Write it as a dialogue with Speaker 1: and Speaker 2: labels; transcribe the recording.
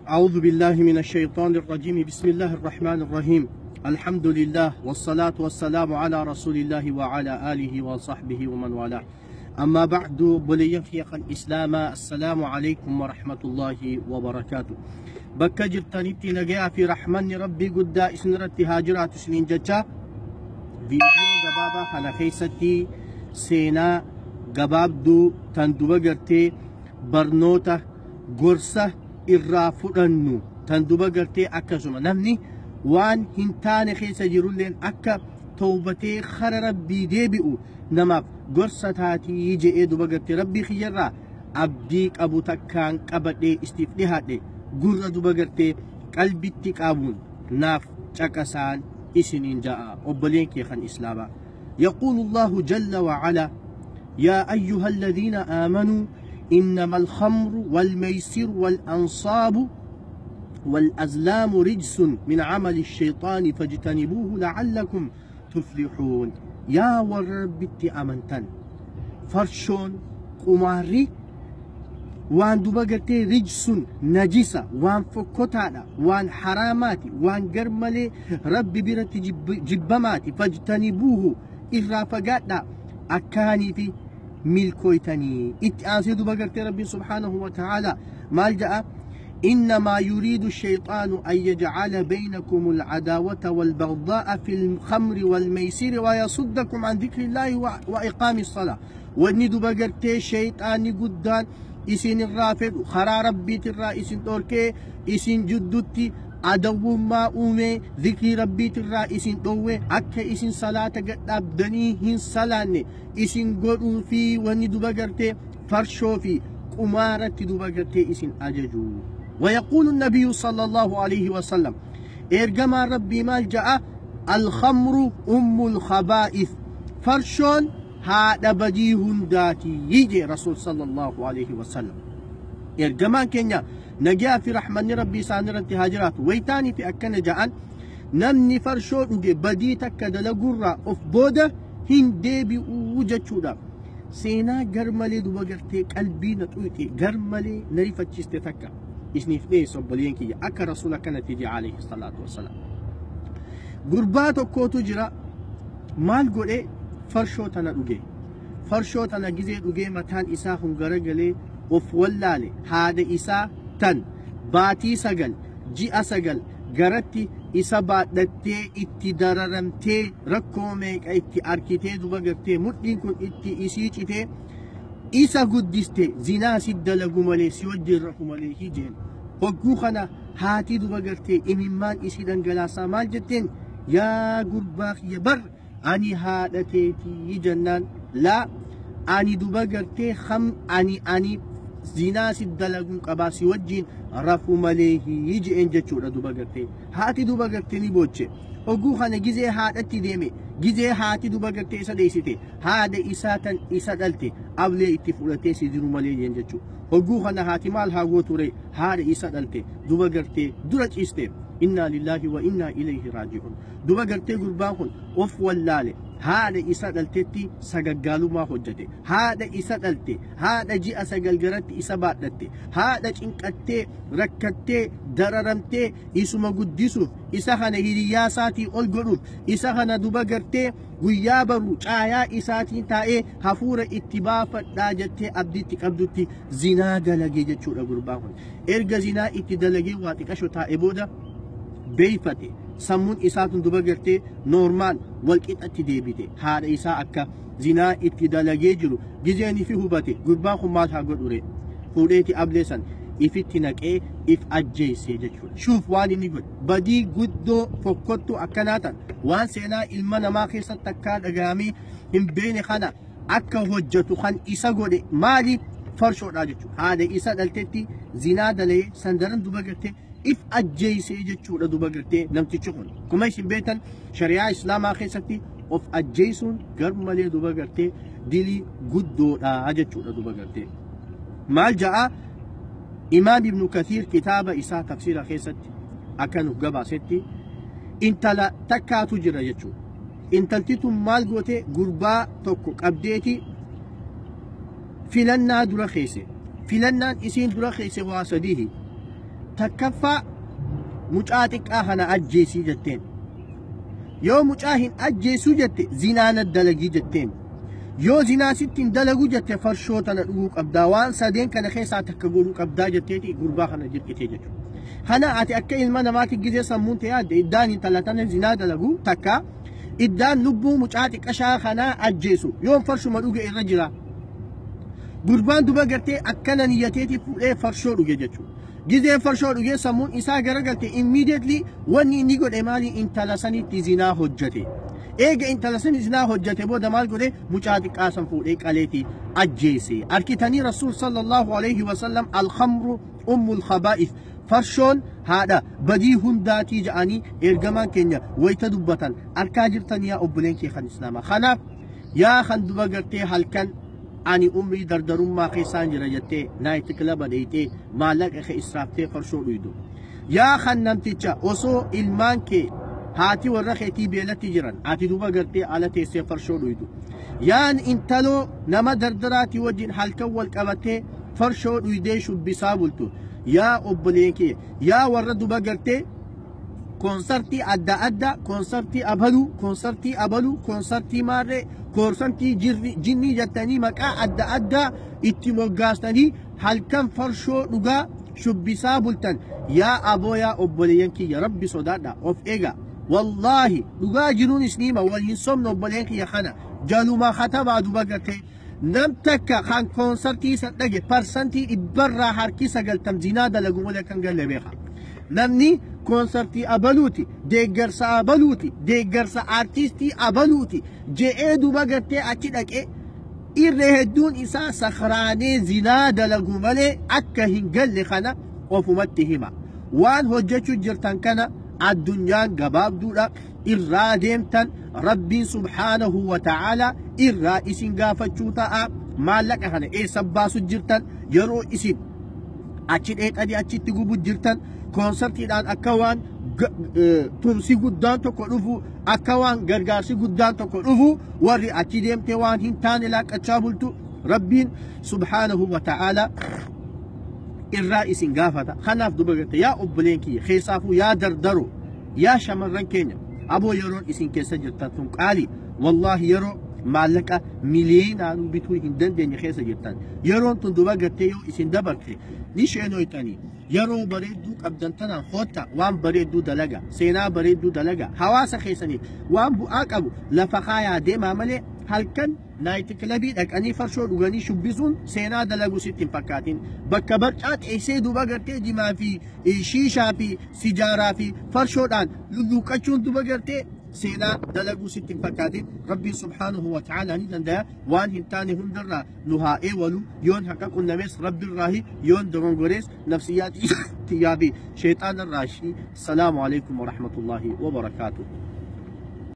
Speaker 1: أعوذ بالله من الشيطان الرجيم. بسم الله الرحمن الرحيم. الحمد لله والصلاة والسلام على رسول الله وعلى آله وصحبه ومن والاه. أما بعد، بلي الإسلام، السلام عليكم ورحمة الله وبركاته. بكا جرتانيتي نجا في رحمن ربي قد إسنرتي هاجرات سنين جتا فيديو gabaabaa kana keessatti seenaa gabaabduu tan duba gartee barnoota gorsa irraa fudhannu tan duba gartee akkasuma namni waan hin taane keessa jirulleen akka tawbatee kara Rabbii deebi'u namaaf gorsa taatii je'ee duba gartee Rabbii kiyyarraa abdii qabu takkaan qabadhee istiif dhihaadhe gurra duba gartee qalbitti qabuun naaf caqasaan isiniin ja'a obboleen kee kan islaamaa. يقول الله جل وعلا: يا أيها الذين آمنوا إنما الخمر والميسر والأنصاب والأزلام رجس من عمل الشيطان فاجتنبوه لعلكم تفلحون. يا ورب أمنتن فرشون قماري وان دوبا رجس نجسة وان فكوتادا وان حراماتي وان قرملي ربي برت جبماتي فاجتنبوه إرا فقادا أكاني في ملكويتني. إتآسي دوبا ربي سبحانه وتعالى مالجأ: إنما يريد الشيطان أن يجعل بينكم العداوة والبغضاء في الخمر والميسر ويصدكم عن ذكر الله وإقام الصلاة. وإني دوبا شيطاني قدان isin irraa fedhu karaa rabbiitirraa isin dhorkee isin jidduutti adawwummaa uumee zikrii rabbiitirraa isin dhowwe akka isin salaata gadhaabdanii hin salaanne isin godhuu fi wanni duba gartee farshoo fi qumaaratti duba gartee isin ajaju. ويقول النبي صلى الله عليه وسلم: إرجما ربي مال جاء الخمر أم الخبائث، فرشون haadha badii hundaati jee rasuul sallallahu alaihi wasallam. Ergamaan keenya nagaa fi rahmanni rabbii isaan irratti haa jiraatu wayitaanii fi akkana ja'an: namni farshoo dhuge badii takka dalagurraa of booda hin deebi'uu jechuudha. Seenaa garmalee duba gartee qalbii na xuyxe garmalee na rifachiiste takka isiniif dhiyeessa obboleen kiyya akka rasuula akkanatti jee alayhi salaatu wassalaam. Gurbaa tokkootu jira, maal godhee farshoo tana dhuge. Farshoo tana gizee dhugee mataan isaa kun garagalee of wallaale. Haadha isaa tan baatii 9 ji'a 9 garatti isa baadhattee itti dararamtee rakkoo meeqa itti arkitee duba gartee mudhiin kun itti isii citee isa guddiste zinaa si dalagu malee si wajjin rafu malee hijeen. Hogguu kana haati duba gartee imimmaan isii dhangalaasaa maal jetteen: yaa gurbaa kiyya bar ani haadha teetii jennaan, laa ani duba gartee ham ani zinaa si dalaguun qabaa si wajjin rafu malee je'een jechuudha. Duba gartee haati duba gartee ni booche. Oguu kana gizee haadhatti deeme, gizee haati duba gartee isa dheessite haadha isaa tan isa dhalte ablee itti fudhatee si jiru malee jeen jechuudha. Oguu kana haati maal haa gooture? Haadha isa dhalte duba gartee dura ciiste. Inna lillahi wa inna ilayhi raaji'uun. Duba gartee gurbaan kun of wallaale, haadha isa dhaltetti sagaggaalummaa hojjete. Haadha isa dhalte, haadha ji'a 9 garatti isa baadhatte, haadha cinqattee rakkattee dararamtee isuma guddisuuf isa kana hiriyyaa isaatii ol godhuuf isa kana duba gartee guyyaa baru caayaa isaatiin taa'ee hafuura itti baafadhaa jettee abdiitti qabdutti zinaa dalagee jechuudha gurbaan kun. Erga zinaa itti dalagee waa xiqasho taa'e booda beeyfate, sammuun isaatun duba gartee noormaal walqixatti deebite. Haadha isaa akka zinaa itti dalagee jiru gizeen ifi hubate gurbaan kun maal haa godhure? Fuudheeti ablee san ifitti naqee if ajjeese jechuudha. Shuuf waan inni godhe badii guddoo fokkottu akkanaa tan waan seenaa ilma namaa keessatti akkaa dhagahamee hin beene kana akka hojjetu kan isa godhe maali? Farshoodha jechuudha. Haadha isa dhaltetti zinaa dalee sandaran duba gartee if ajjeesee jechuudha duba gartee namtichi kun. Kuma isin beektan shari'aa islaamaa keessatti of ajjeesuun garmalee duba gartee dilii guddoodha jechuudha duba gartee. Maal ja'a Imaam Ibnu Kathiir kitaaba isaa tafsiira keessatti akka nuuf gabaasetti intala takkaatu jira jechuudha. Intalti tun maal goote? Gurbaa tokko qabdeeti filannaa dura keesse. Filannaan isiin dura keesse waa sadiihi. Takkaffaa mucaa xiqqaa kana ajjeesii jetteen. Yoo mucaa hin ajjeesuu jette zinaana dalagii jetteen. Yoo zinaa sitti hin dalagu jette farshoo tana dhuguu qabdaa waan sadeen kana keessaa takka godhuu qabdaa jetteeti gurbaa kana jirqitee jechuudha. Kana ati akka ilma namaatti gizee sammuun ta'e yaadde iddaan intala tana zinaa dalagu takka iddaan lubbuu mucaa xiqqashaa kanaa ajjeesu yoon farshuma dhuge irra jira. Gurbaan duba gartee akkana niyyateeti fuudhee farshoo dhuge jechuudha. Gizeen farshoo dhugee sammuun isaa garagalte immediately wanni inni godhe maali intala sanitti zinaa hojjete. Eega intala sani zinaa hojjete booda maal godhe mucaa xiqqaa san fuudhee qaleeti ajjeese. Arkitanii Rasuul sallallahu alaihi wasallam alkhamru ummul khabaa'ith farshoon haadha badii hundaatii ja'anii ergamaan keenya wayita dubbatan arkaa jirtan yaa obboleen kee kan islaamaa. Kanaaf yaa kan duba gartee halkan ani umrii dardarummaa keessaan jira jettee night club dheeytee maallaqa kee israaftee farshoo dhuydu. Yaa kan namticha osoo ilmaan kee haati warra keetii beelatti jiran ati duba gartee ala teessee farshoo dhuydu. Yaan intaloo nama dardaraatii wajjin halkan wal qabattee farshoo dhuydee shubbisaa bultu. Yaa obboleen kee yaa warra duba gartee koonsartii adda addaa koonsartii abaluu koonsartii abaluu koonsartii maarree koonsartii jinnii jettanii maqaa adda addaa itti moggaastanii halkan farshoo dhugaa shubbisaa bultan yaa aboo yaa obboleeyyan kiyya rabbi sodaadha of eega wallaahi dhugaa jiruun isniima wal hin sobne obboleen kiyya kana jaluma katabaa duba gartee nam takka kan koonsartii san dhage parsantii 100 harki 90 zinaa dalagu malee kan galle beeka. Namni koonsartii abaluuti, deeggarsa abaluuti, deeggarsa aartistii abaluuti je'ee duba gartee achi dhaqee irree hedduun isaa sakhraanee zinaa dalagu malee akka hin galle kana ofumatti hima. Waan hojjechuu jirtan kana addunyaan gabaabduudha irraa deemtan rabbiin subhaanahu wa ta'ala irraa isin gaafachuu ta'a. Maallaqa kana eessa baasu jirtan yeroo isin achi dheexanii achitti gubu jirtan koonsartiidhaan akka waan tumsi guddaan tokko dhufu akka waan gargaarsi guddaan tokko dhufu warri achi deemtee waan hin taane laaqqachaa bultu rabbiin subhaanahu wa ta'ala irraa isin gaafata. Kanaaf duba garte yaa obboleen kiyya keessaafuu yaa dardaro yaa shamarran keenya aboo yeroon isin keessa jirtan tun qaali wallaahi yeroo maallaqa miliyoonaan bituu hin dandeenye keessa jirtan yeroon tun duba gartee yoo isin dabarte ni sheenoytanii yeroo bareedduu qabdan tanaan hotta waan bareedduu dalaga seenaa bareedduu dalaga hawaasa keessaniif waan bu'aa qabu lafa kaayaa deemaa malee halkan night clubii dhaqanii farshoo dhuganii shubbisuun seenaa dalagu sitti hin fakkaatin. Bakka barcaa teessee duba gartee jimaa fi shiishaa fi sijaaraa fi farshoodhaan lulluuqqachuun duba gartee seenaa dalaguu sitti hin fakkaatin. Rabbiin subhaanahu wa ta'ala ni danda'a waan hin taane hundarraa nu haa eewalu yoon haqa qunnamees rabbirraahi yoon dogongorees nafsiyyaa tiyyaa fi sheexaanarraashi. Salaamu alaikum wa rahmatullahi wa barakaatuh.